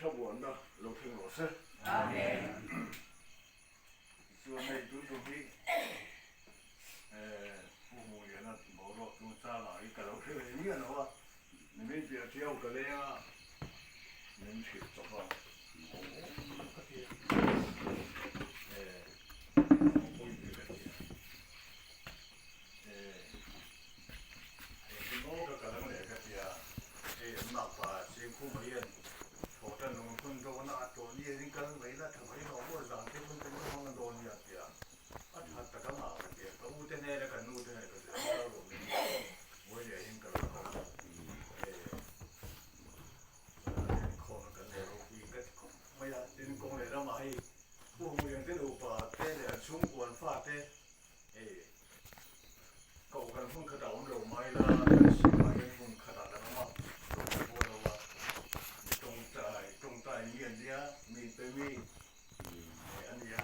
thlamuanna lo thleng rawh se. Tichuan hei tun tum hi Pu Hmuliana boruak chungchangah hi ka lo hre ve miah lo a, nimin piah thiau ka leng a, min hrilh chawp a, awm ka ti a, pawi ve ka ti a. Engtin aw ka kal ang leh ka tia, hei an makpa Chengkhuma hian thawhtan lung thun dawna a tawh ni hian kal mai la tha mai lo maw zan te hun te min hmang a dawn nia tia a that tak ang a ka tia, ka u te hnena kan nu te hnena ka zir kal rawh min ngawi leh hian ka lo kal a, inkhawmna kan nei ropui ka ti khawp mai a, tin kawng leh ramah hei Pu Hmulian te nupa te leh an chhungkuan fate Hei, koh kan hmun khatah awm lo mai la, kan sikah hian hmun khatah kan awm a, koh kan pawl lo a, mi tawngtai, tawngtai mi an nia, mi pe mi a nia,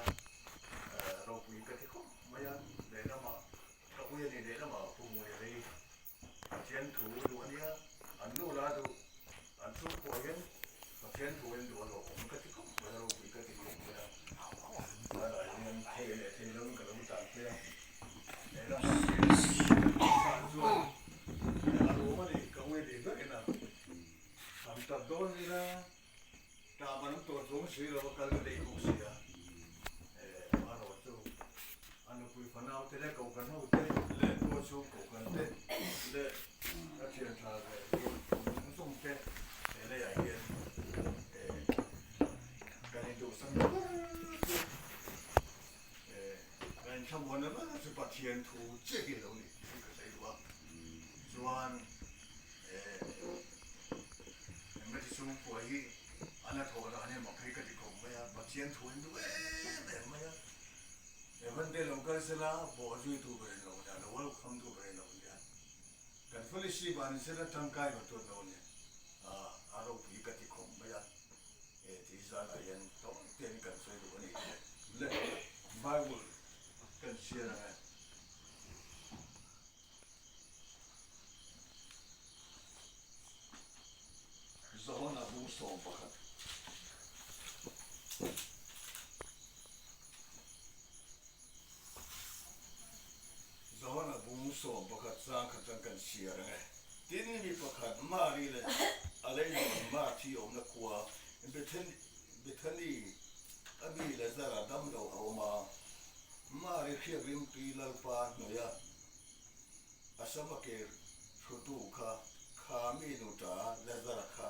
ropui ka ti khawp mai a, lehlamah ka ui a ni, lehlamah Pu Hmuliana hi Pathian thu duh a nia, an nu la duh, an chhungkua hian Pathian thu en duh a lawmawm ka ti khawp mai a, ropui ka ti khawp mai a. Tunah hian thei leh thei lovin ka lo tan phei a, lehlamah hian chhan chuan a lawm a ni, ka ui leh ber a, han tap dawn ila tah man an tawh chuang si lo a, kal ka nei bawk si a, amaherawh chu a nupui fanau te leh kohhran ho te leh tual chhung kohhran te leh a thian tha leh zawng zawng te he leiah hian kan induhsak ber chu kan inthlamuanna ber chu Pathian thu chiah hi a lo ni tih hi ka sawi duh a, chuan Engmeti chhungkua hi a la thawh dan emaw phei ka ti khawp mai a, Pathian thu an duh em em mai a, Evan te lo kal sela bawh zui tu ber in lo nia, lo welcome tu ber in lo nia, kan fellowship ah ni sela tangkai va tuat lo nia, a ropui ka ti khawp mai a, he tih zanah hian tawng ten kan sawi duh a ni le Bible kan chhiar ang e. Johana bung 11. Johana bung 11 chang kha chuan kan chhiar ang e. Tin, mi pakhat Mari leh a leilawn Marthi awmna khua Bethany a mi Lazara damlo a awm a, Mari hriak rimtui Lalpa hnuaia a sama ke hrutu kha kha mi nuta Lazara kha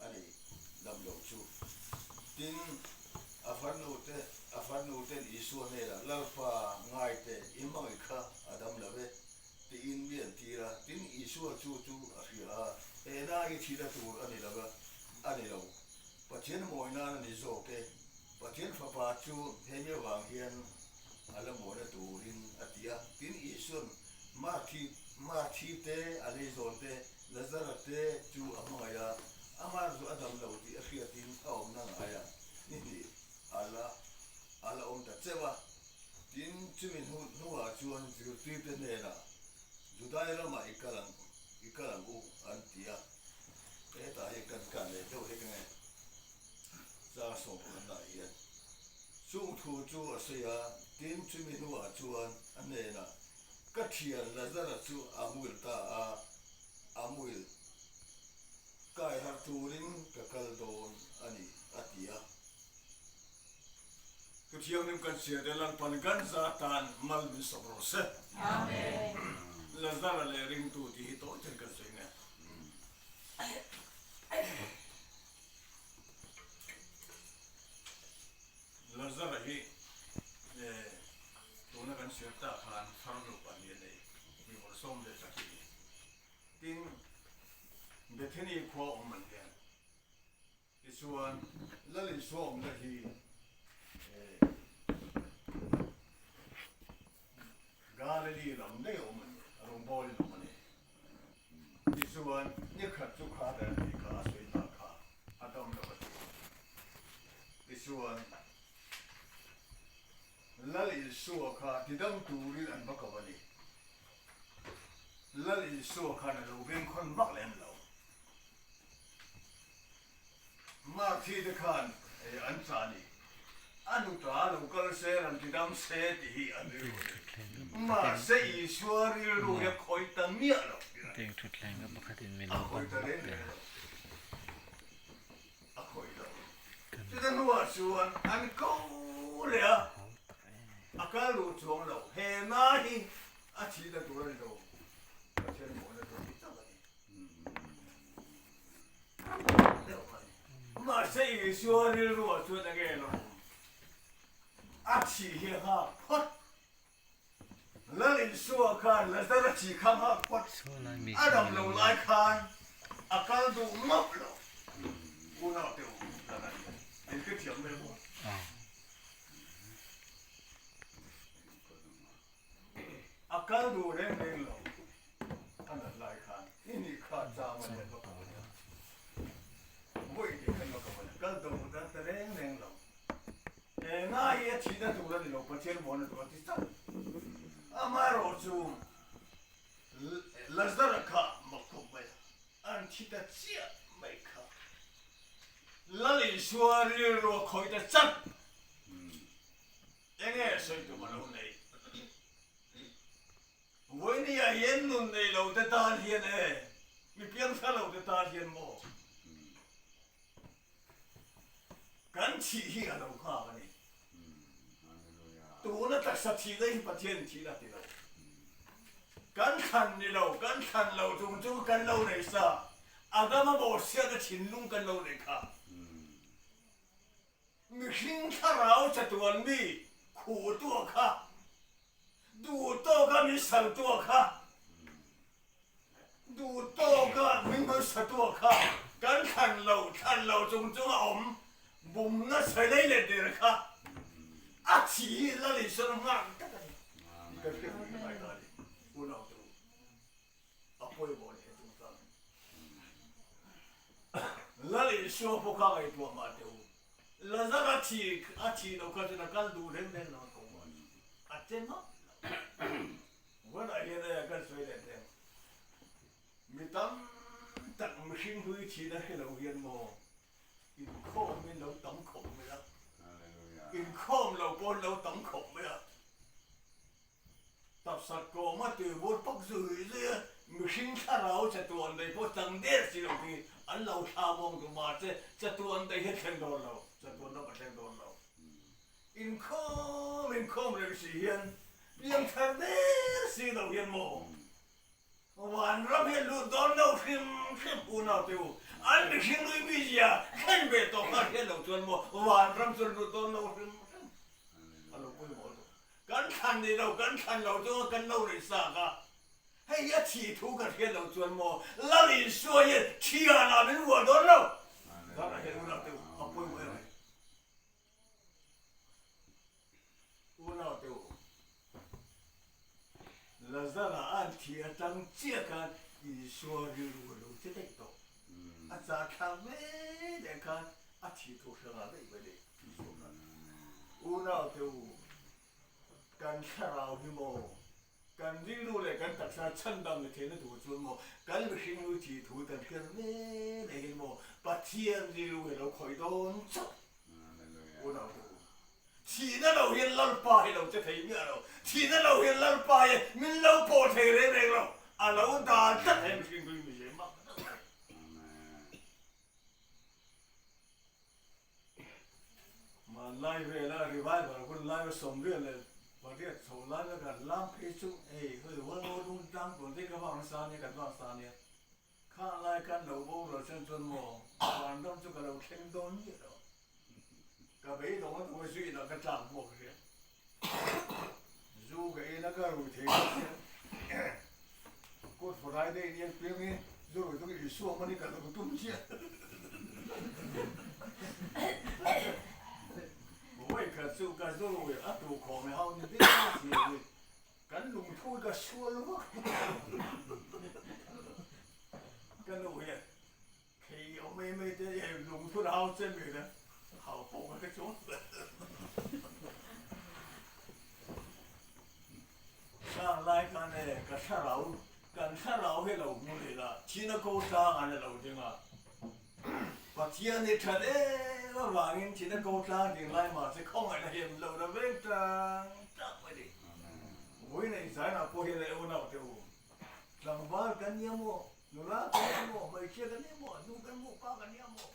a ni dam lo chu. Tin, a farnute a farnuten Isua hnenah, Lalpa, ngai teh, i hmangaih kha a dam lo e, tiin mi an tir a. Tin, Isua chu chu a hria a, He na i thihna tur a ni lo a, a ni lo. Pathian mawi nan a ni zawk e. Pathian Fapa chu hemi avang hian a la mawina turin a ti a. Tin, Isua'n Marthi, Marthi te, a leizawn te, Lazara te chu a hmangaih a, amah chu a dam lo tih a hriatin a awmna ngaiah ni hnih a la a la awm ta cheuh a. Tin, chumi hnu hnuah chuan zirtirte hnenah, Judai ramah i kal ang, i kal ang u, an ti a. Hetah hian kan kal leh deuh hlek ange. Chang 14 ah hian chung thu chu a sawi a, tin chumi hnuah chuan a hnenah, Ka thian Lazara chu a muil ta a, a muil kai harh turin ka kal dawn a ni, a ti a. Thu thianghlim kan chhiar te Lalpan kan za tan mal min sawp rawh se. Amen. Lazara leh ringtu tih hi tawi then kan sawi nge. Lazara hi tuna kan chhiar tak khan farnu pahnih a nei, mi vawrhsawm leh pahnih a ni. Tin, Bethany khua awm an hian tichuan Lal Isua awmna hi Galilee lam daih a awm a ni, a rawngbawlin awm a ni. Tichuan, ni khat chu kha dan tih kha a sawi ta kha a dam lo a ti. Tichuan, Lal Isua kha tidam turin an va ko a ni. Lal Isua khan a lo bengkhawn vak lem lo. Mark. Marthi te khan an chah a ni. A nuta lo kal se, rawn ti dam se tih hi an rilru a ni. Mahse Isua rilru hi a khawih ta miah lo tih a ni. A khawih ta reng reng lo. A khawih lo. Chuta hnuah chuan an ko leh a, a kal duh chuang lo. He na hi a thihna tur a ni lo. Pathian mawhna tur hi tak a ni. Mahse Isua rilruah chuan enge lo awm? A thih hi a nghak phawt. Lal Isua khan Lazara thih kha a nghak phawt. A dam lo lai khan a kal duh mauh lo. Unau te u, ka la ni. In hrethiam mai maw? A kal duh reng reng lo a nat lai khan i nih kha chang a lian vak lo ania. Vawi tih khan vak lo ania. Kal duh ta ta reng reng lo. He nga hi a thihna tur a ni lo, Pathian muanna tur a ti chauh. Amaherawh chu Lazara kha mak khawp mai a, an thi ta chiah mai kha. Lal Isua rilru a khawih ta chak. Enge sawi tum a lo nei? Vawinia hian nun nei lo te tan hian e, mi piangthla lo te tan hian maw? Kan thih hi a lo nghak a ni. Tuna taksa thihna hi Pathian thihna ti lo. Kan thlan ni lo, kan thlan lo chung chu kan lo nei sa. Adama bawhchhiatna thinlung kan lo nei kha. Mihring thlarau chatuan mi khuh tua kha, duh tawka min sal tua kha, duh tawka min hmasa tua kha kan thlan lo, thlan lo chung chung a awm bumna sailei leh der kha a thi hi Lal Isua nghak tak a ni tih kan hriat pui ngai ta a ni. Unau te u, a pawimawh a ni he chungchang hi. Lal Isua pawh kha ngaihtuah mah teh u. Lazar a thi a thih loh kha chuan a kal duh reng reng lo a ko mah ni. A che ngawt lo. Vawiinah hian e kan sawi leh teh ang. Mi tam tak mihring hlui thihna hre lo hian maw inkhawm in lo tam khawp mai a. Inkhawm lo pawh an lo tam khawp mai a. Tapsak kawma tuibur pak zui zui a, mihring thlarau chatuan daih pawh chang der si lo khi an lo thla vawng duh mah che, chatuan daih hi a thleng dawn lo, chatuan ram a thleng dawn lo. Inkhawm inkhawm reng si hian piang thar der si lo hian maw vanram hi a lut dawn lo hrim hrim unau te u, an mihring lui mizia thlen ve tawh kha hriat loh chuan maw vanram chu a lut dawn lo hrim hrim a lo pawimawh lutuk. Kan thlan ni lo, kan thlan lo chu kan lo rih sak a. Hei hi a thih thu ka hriat loh chuan maw Lal Isua hian thian ah min vuah dawn lo. Zan ah hian unau te u a pawimawh em ai. Unau te u, Lazara an thih atang chiah khan Isua rilru a lo che daih tawh. A chah thlak ve leh khan a thih thu hrang ah daih mai le. Unau te u, kan thlarau hi maw, kan rilru leh kan taksa chhandam ni theihna tur chuan maw, kan mihring lu thih thu kan hriat ve leh hian maw, Pathian rilru hi a lo khawih dawn chauh. Unau te u, thihna lo hian Lalpa hi lo che thei miah lo, thihna lo hian Lalpa hi min lo pawh thei reng reng lo, a lo dan tlat he mihring hlui mi zeh mak deuh mai. Hmanlai vela revival hun laia 28 chho laia kan lam phei chu hei hei Hualngo lung tlang tun te ka vang nasa ania kan vang nasa ania khang lai khan lo boral chen chuan maw vanram chu ka lo thleng dawn miah lo ka beidawng a tuai zu inah ka tlak bawk hria zu ka en a ka rui thei bawk sia Good Friday ni an piang i zu rui chu ka Isua mani ka lo tum chiah. Vawi khat chu ka zu rui a tuh khawm i hau ni deuh deuh si lo i kan lungthu hi ka sual vak. Ka nu hian Thei awm mai mai te i lungthur hau che mi le hau pawh ka hre chuang lo. Khang lai khan e ka thlarau kan thlarau hi lo hmu leh la thina ko tlang an lo ding a. Pathian hi that em avangin thihna ko tlang ding lai mahse khawngaihna hian lo la veng tang tang mai ni. Vawiin ah Israel-ah pawh hian a unau te u, tlangval kan nia maw, nula kan nia maw, hmeichhia kan nia maw, nu kan maw, pa kan nia maw,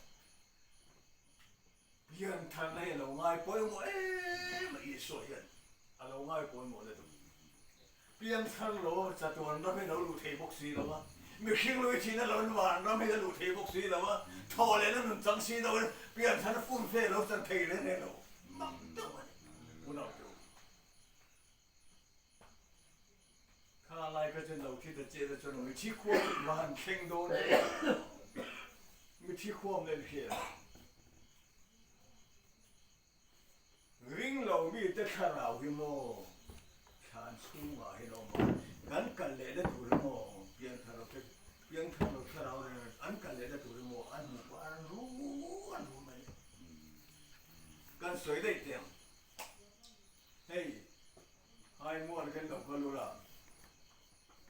piantharna hi a lo ngai pawimawh em a Isua hian a lo ngai pawimawh na duh. Piangthar lo chatuan ram hi lo luh thei bawk si lo a, mihring lui thin a lo van ram hi a luh thei bawk si lo a, thaw leh na nun chang si lo in piangthar fum fe lo chan thei reng reng lo mak deuh a ni. Unau te u. Kha lai kha chuan lo thi ta che ta chuan mithi khua chu va han thleng dawn em? Mithi khua awm leh hria. Ring lo mite thlarau hi maw thlan chhungah hian a awm a, kan kal lehna tur hi maw piangthar lo te piangthar lo thlarau reng an kal lehna tur hi maw an hmu pah an ru an ru mai. Kan sawi daih teh ang. Hei Haimuan kan lo kal ula,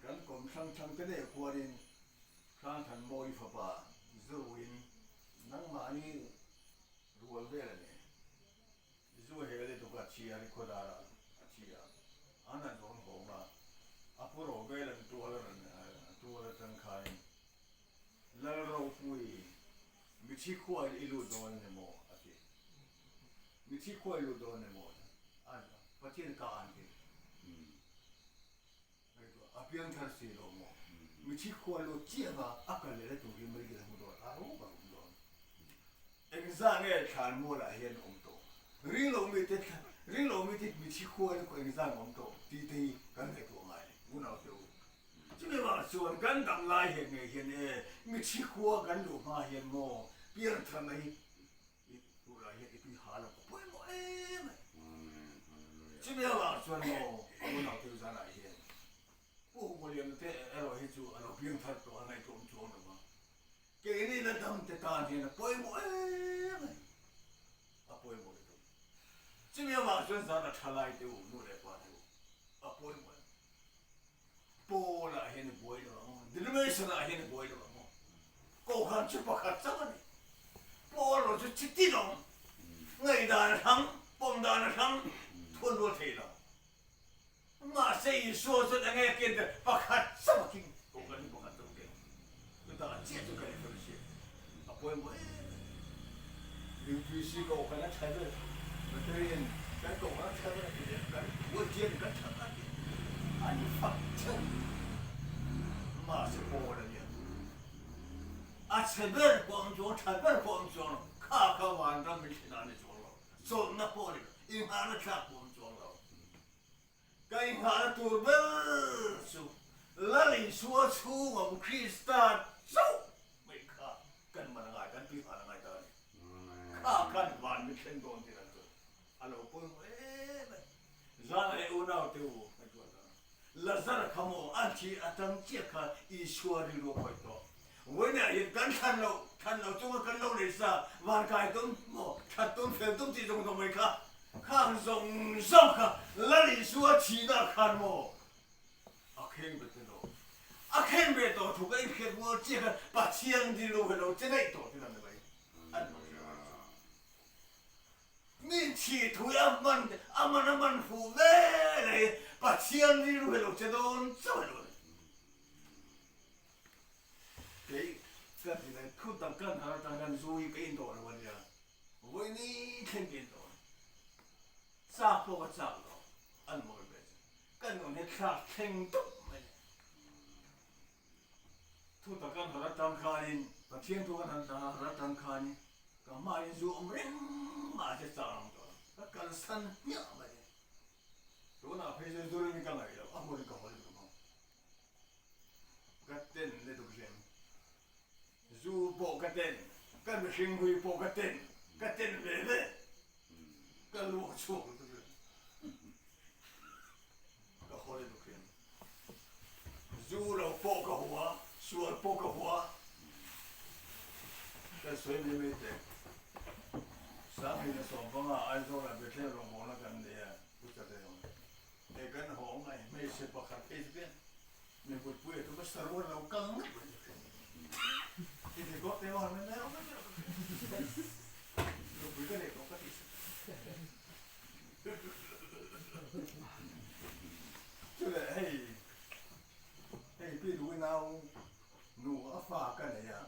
kan kawm hrang hrang te leh khuanin Hrangthanmawi fapa Zuruin nangmahni rual vel a ni. Zu he le tuk a thi a, Rikhuadar ah a thi a, an han zawn hawng a, a pu ro vel an tual a rawn tual atang khanin Lalropui mithi khuain i lut dawn a ni maw? a ti. Mithi khuai lut dawn emaw a Pathian ka an ti. A piang thar si lo maw? Mithi khuai lut chiang a, a kal leh na tur hi Mary a hmu dawn, a rawk a rum dawn. Engzah nge thlan mualah hian awm tawh? Ring lo mite ring lo mite mithi khuai na khaw engzah nge awm tawh tih te hi kan ngaihtuah ngai ni unau te u. Chumi vang chuan kan dam lai hian ngei hian e mithi khua kan luh hma hian maw piang tharna hi I turah hian i tui ha lo ka pawimawh em ai. Chumi avang chuan maw unau te zanah hian Pu Hupuliana te erawh hi chu a lo piang thar tawh a ngaihtuah awm chuang lo va. Keini la dam te tan hian a pawimawh em ai. A pawimawh lutuk. Chumi avang chuan zan a tha lai te u, nu leh pa te u, a pawimawh em. Pawl-ah hian i buai lo ang aw, denomination-ah hian i buai lo ang aw. Kohhran chu pakhat chauh a ni. Pawl rawh chu chi tin awm, ngaihdan a hrang, pawm dan a hrang, thuan rual thei lo. Mahse Isua chuan eng nge a ken te pakhat chauh a king, kohhran hi pakhat chauh a keng. Chutah chiah chu ka inhrilhhriat a pawimawh em em. UPC kohhran a tha ber, Veteran kan kohhran a tha ber a ti leh kan buai chian kan tha ber a ti an fak theuh. Mahse Paul a nia, a chhe ber pawh an chuang, tha ber pawh an chuang lo, kha kha vanram min thlen ah a ni chuang lo, chawlhna pawh a ni lo, inghahna thlak pawh an chuang lo. Ka inghahna tur ber chu Lal Isua chhung awm Krista chauh mai kha kan man a ngai, kan tui han a ngai ta a ni. Kha khan van min thleng dawn tih dan chu a lo pawimawh em a ni. Zan leh unau te u a tuah ta. Lazar kha maw a thi atang chiah kha Isua rilru a khawih tawh. Vawiinah hian kan thlan loh, thlan loh chunga kan lo nei sa, van kai tum maw, that tum, fel tum tih zawng zawng mai kha, khang zawng zawng kha Lal Isua thihna khan maw a kheng bet lo. A kheng ve tawh thu ka inhriat mual chiah khan Pathian rilru hi lo che daih tawh tih lam ni mai an lo hria mai chu. Mi thih thu hi a man a man a man fuh ve leh hi Pathian rilru hi lo che dawn chauh a lo ni. Kei ka ti lai thu tak kan har atang hian zu hi ka in tawh lo a nia, vawiini thleng ka in tawh a ni. Chak pawh ka chak lo, an mawi ve chu. Ka nun hi thlak thleng tawp mai le. Thu tak kan har atang khanin, Pathian thu kan har atang khanin ka hmain zu awm reng mahse chak ang tawh lo, ka kalsan hmiah mai le. Tunah phei chuan zu ringin ka ngaih lo, a hmun ka hawi duh ang. Ka ten lutuk hlim. Zu pawh ka ten, ka mihring hui pawh ka ten, ka ten ve ve. Ka luak chhuak lutuk hlim. Ka haw lutuk hlim. Zu lo pawh ka hua, sual pawh ka hua. Ka sawi mai mai teh. Sanghina sawmpanga Aizawlah Bethlehem rawngbawlna kan nei a, Pu Chateo. He kan haw ngai hmeichhe pakhat phei chu pian mi mutpui a tum a sarual lo kal ngei mai chu hria. I ti kawp te maw mai mai mai. Nupui ka nei tawh ka ti sak. Chule hei hei pi Lui nau nu a fa ka nei a,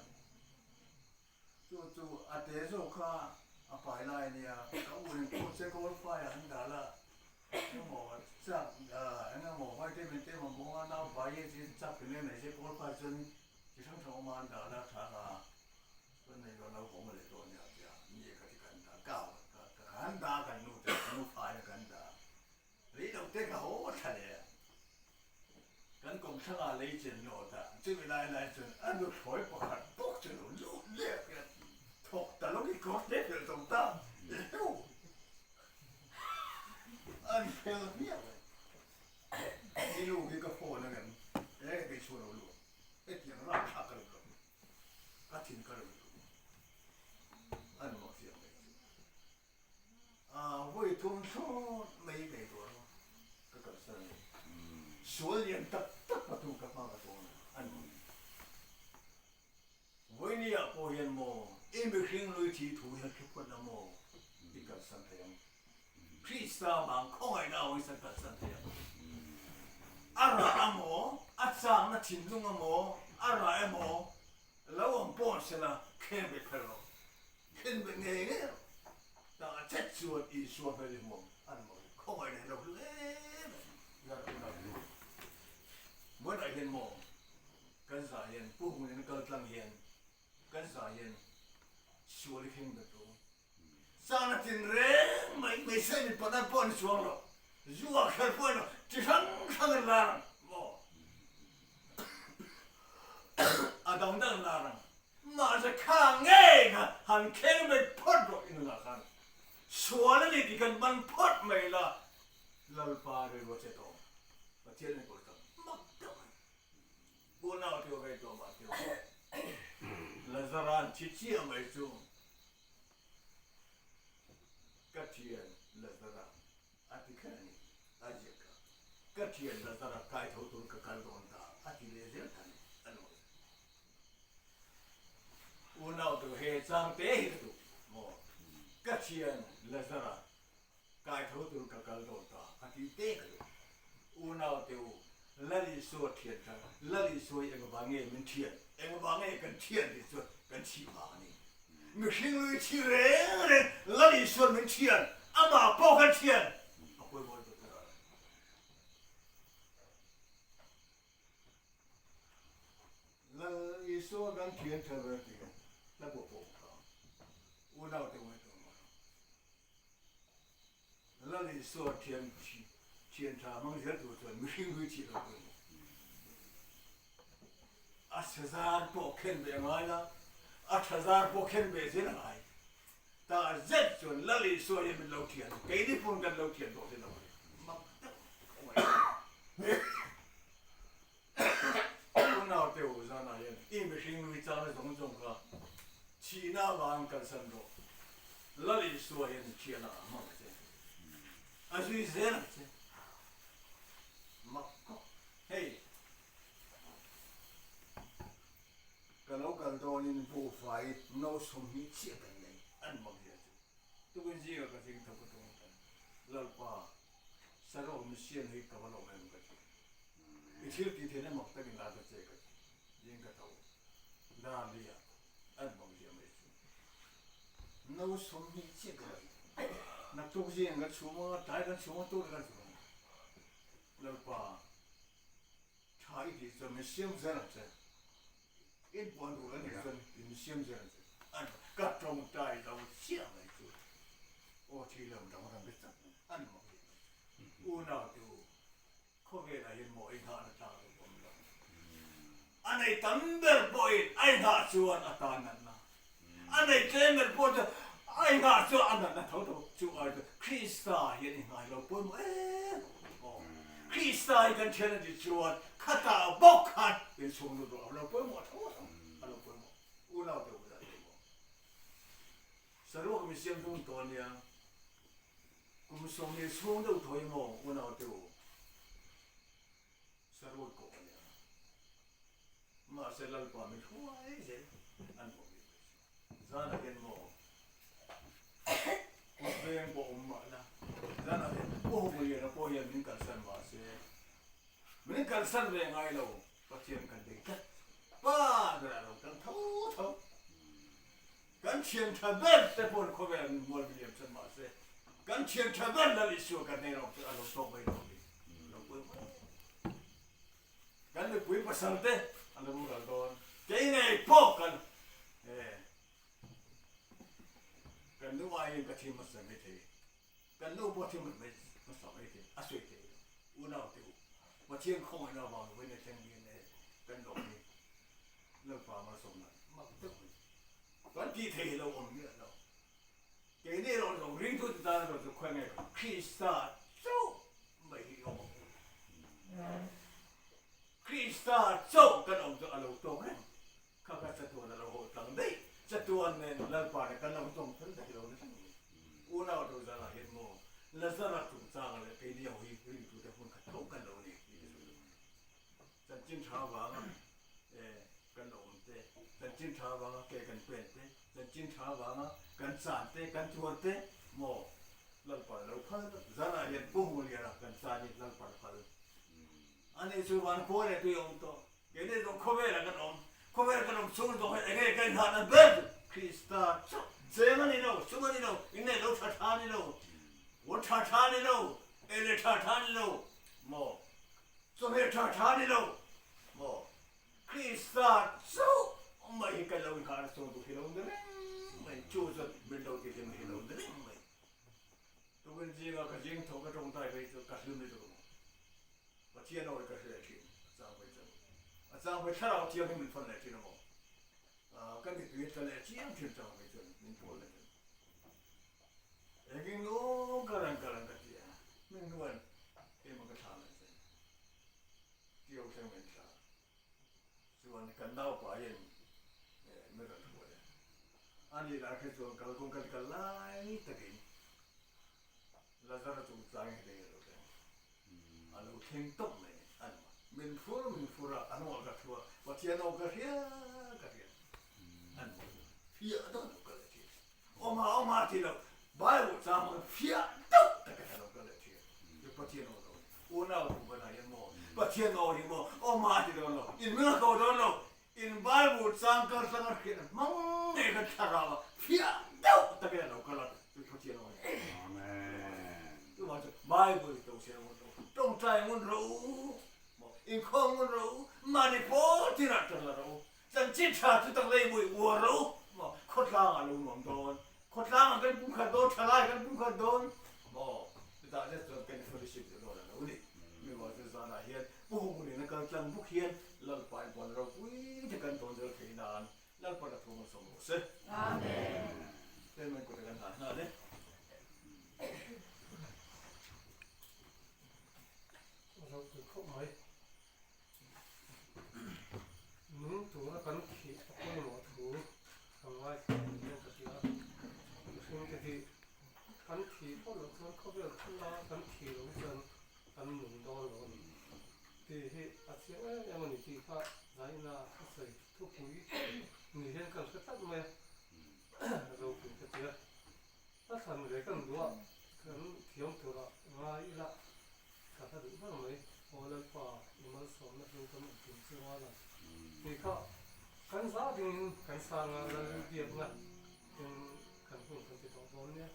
chu chu a te zawk kha a pai lai a nia, ka u in kawt che kawl fai ah an dah la, engemaw chak engemaw vitamin te mamawh a nau pai e chi chak thil em nei se kawl fai chuan chi hrang hrang awm a an dah la tha nga. Chuan nei dawn lo awm leh dawn nia tia ni ka ti kan dah ka ka kan dah kan nu te nu fai na kan dah rei lo te ka haw thla leh a kan kawm thlangah lei chen lawt a chumi lai lai chuan a nu thlawi pakhat bawk chu lo lut leh hian thawk ta lo i kawr te fel tawng ta heu an fel hmiah mai i nu hi ka phone angem e kei chhuah lo lut hetiang rapthlak ka lo lo. Ka thin ka rawn duh a ni maw chiang mai chu. Aa vawi thum thlawt mai mai tur ka kalsan a ni. Sual lian tak tak patu ka hma ka tawn a ni. Vawinia pawh hian maw i mihring lui thi thu hian hre phawt la maw i kalsan thei ang. Krista vang khawngaihna a awisa kalsan thei ang. A rah a maw, a chakna thinlung a maw, a rah emaw, lo awm pawh sela khen ve phel rawh. Khen ve ngei ngei rawh. Tah a chet chuan Isua hmel i hmuam an maw hi khawngaihna hi lo hlu em em zar a unau nu. Vawiinah hian maw kan zah hian Pu Hungin a kal tlang hian kan zah hian sual i thleng bet rawh u. Chana tin reng mai mai se mi pawh nan pawh ni chuang lo, zu ah kher pawh emaw chi hrang hrang in lar ang maw? A dang dang in lar ang. Mahse kha ngei kha han kheng mai phawt rawh i nunah khan sual a ni tih khan man phawt mai la, Lalpa rilru a che tawh ang. Pathian enkawl tak mak deuh a ni. Unau tih ve tawh mah tih Lazara'n thi chiah mai chu Ka thian Lazara a ti kher a ni, a ziak kha. Ka thian Lazara kai tho tur ka kal dawn ta a ti leh zel kha a ni, a nawi. Unau tu he chang te hi ka duh maw? Ka thian Lazara kai tho tur ka kal dawn ta a ti te ka duh. Unau te u, Lal Isua thian kha Lal Isua hi engvang nge min thian, engvang nge kan thian tih chuan kan chhih vang a ni. Mihring lui thi reng reng Lal Isuan min thian, amah pawh kan thian a pawimawh lutuk a. Lal Isua kan thian tha ber tih hla pawh pawh kha unau te ngaihtuah ngai lo. Lal Isua thian thian tha hmang zel tur chuan mihring hlui thih lo pawimawh. A chhe zar pawh khen ve a ngai la, a tha zar pawh khen ve zel a ngai. Ta zet chuan Lal Isua hian min lo thian, keini pawn kan lo thian tawh si lo a ni. Mak deuh ka ngaihtuah. Unau te u zanah hian i mihring nui changna zawng zawng kha thihna avangin kalsan rawh. Lal Isua hian thianah a hmang che. A zui zel ang che. Mak khawp. Hei. Ka lo kal dawnin buhfai no 20 chiah kan nei an mak zia chu. Tukin zinga ka zing tho ka tum tan Lalpa Sarawk mission hi ka va lawm em ka ti. I thil tih theihna mak takin la ta che ka ti. Zing ka tho dar li ah an mak zia mai chu. No 20 chiah ka nei. Naktuk zing kan chhum a, tlai kan chhum a, tuk kan chhum a. Lalpa. Tha i tih chuan min siam zel ang che. In puan duh la nih chuan min siam zel ang che. An ka tawngtai lo chiah mai chu aw thi lo dang ram te chak mai an mak leh mai chu. Unau te u, khawvelah hian maw i nghahna tlak lo awm lo. A nei tam ber pawhin a i nghah chuan a tan natna. A nei tlem ber pawh chuan a i nghah chuan a natna tho tho chu ai chuan Krista hian i ngai lo pawimawh em aw. Krista hi kan thian a ti chuan khatah bawk khan in chhung lut rawh a lo pawimawh tho tho a lo pawimawh unau te bulah te pawh saruak mi siam tum tawh ania kum 20 chhung deuh thaw i maw unau te u saruak kawh ania. Mahse Lalpa min hruai zel an hmuh bik mai chu. Zanah hian maw kut veng pawh awm mahna zanah hian Pu Hmuliana pawh hian min kalsan mahse min kalsan ve ngai lo Pathian kan bei tlat pa berah lo tang tho tho kan thian tha ber te pawn khawvel min mual min liam chan mahse kan thian tha ber Lal Isua kan hnenah awm chuan a lo tawk mai lo a ni lo pawimawh em. Kan mipui pasal te an lo ral dawn. Kei ngei pawh kan kan nu aiin ka thi hmasa mai thei. Kan nu pawh thi hmasa mai thei, a sawi thei lo. Unau te u, Pathian khawngaihna avang vawiin a thleng hian e kan lawm hi Lalpa malsawmna mak deuh mai. Kan tih thei lo awm miah lo. Keini erawh zawng ringtute tan erawh chu khawi nge Krista chauh mai hi awm ang u. Krista chauh kan awm chu a lo tawk reng. Kha kha chatuan a lo haw tlang daih. Chatuan nen Lalpa nen kan lo tawng fel daih lo nasa mai. Unau to zanah hian maw Lazara chungchanga leh keini ho hi ringtute hmun khat tho kan lo ni tih ka sawi duh mai. Chanchin tha avanga kan awm te, chanchin tha avanga ke kan pen te, chanchin tha avanga kan chan te, kan tuar te maw Lalpa lo phal zanah hian Pu Hmuliana kan chan hi Lalpa lo phal a nih chu van khua leh tui a awm tawh. Keini zawng khawvelah kan awm, khawvel kan awm chhung zawng hian enge kan nghahna ber chu Krista chauh cheng a ni lo, sum a ni lo, inneih lo tha tha a ni lo, huan tha tha a ni lo, ei leh tha tha a ni lo maw. Chawhmeh tha tha ni lo maw? Krista chauh mai hi kan lo inkhar a chuang duh hi lo ni reng mai, chu chuan min lo ti hlim hi lo ni reng mai. Tukin zinga ka zing tho ka tawngtai phei chu ka hlim lutuk a maw? Pathian awi ka hre leh thin a chang phei chuan a chang phei thlarau thiang hi min fan leh thin a maw? Ka mipui a tla leh chiang thin chang phei chuan min pawl leh thin. Engin aw ka rang ka rang ka ti a, min hnuan keimah ka thla mai zen. Tio thleng min thla. Chuan kan naupa hian min rawn hruai a. Ani lah kha chuan kalkawng kan kal lai takin Lazara chungchang hi eng alo thleng. A lo thleng tawp mai a ni. An min phur min phur a, a hnungah ka thu a, Pathian aw ka hria ka hria. An fiah deuh lo ka leh thin. Awma awma ti lo, Bible chang hmang fiah deuh tak in a lo ka leh thin. Chu Pathian aw lo a ni. Unau tu ban ah hian maw Pathian aw hi maw awma ti dawn lo, in min a ko dawn lo, in Bible chang kal tlang a hriat hmang ngei khan thlarau ah fiah deuh tak in a lo kal a, chu Pathian aw a ni. Amen. Chuvang chu Bible hi to se ngun ro, tawngtai ngun ro, maw inkhawm ngun ro, mahni pawl tinah tan la ro, Chanchin tha chu tak lei mui uar lo maw khawtlang ah lo nuam dawn, khawtlang ah kan pumkhat dawn, thalai kan pumkhat dawn maw chutah zet chuan kan fellowship duh dawn a lo ni. Mi rual chu zanah hian Pu Hmunin a kal tlang buk hian Lalpa in puan ropui te kan tawn zel thei nan Lalpa la thu malsawm rawh se. Amen. Amen kut a kan hlan nghal e. Ropui khawp mai. Nung tura kan thih a pawimawh thu ka ngaithla ni hian ka hria. Mihring te hi kan thih phawt loh chuan khawvel thula kan thih loh chuan kan nung dawn lo a ni tih hi a chiang em em a ni tih kha Zaina thusawi thupui ni hian kan hre tlat mai a, ropui ka ti a. A thlan ve kan duh a, kan thiam tura ngai ila ka hla duh ber mai. Aw Lalpa, i malsawmna hlu kan awm tum chu a lang tih kha kan za dingin kan sanga Lal biakna in kan hun kan ti tawh dawn nia.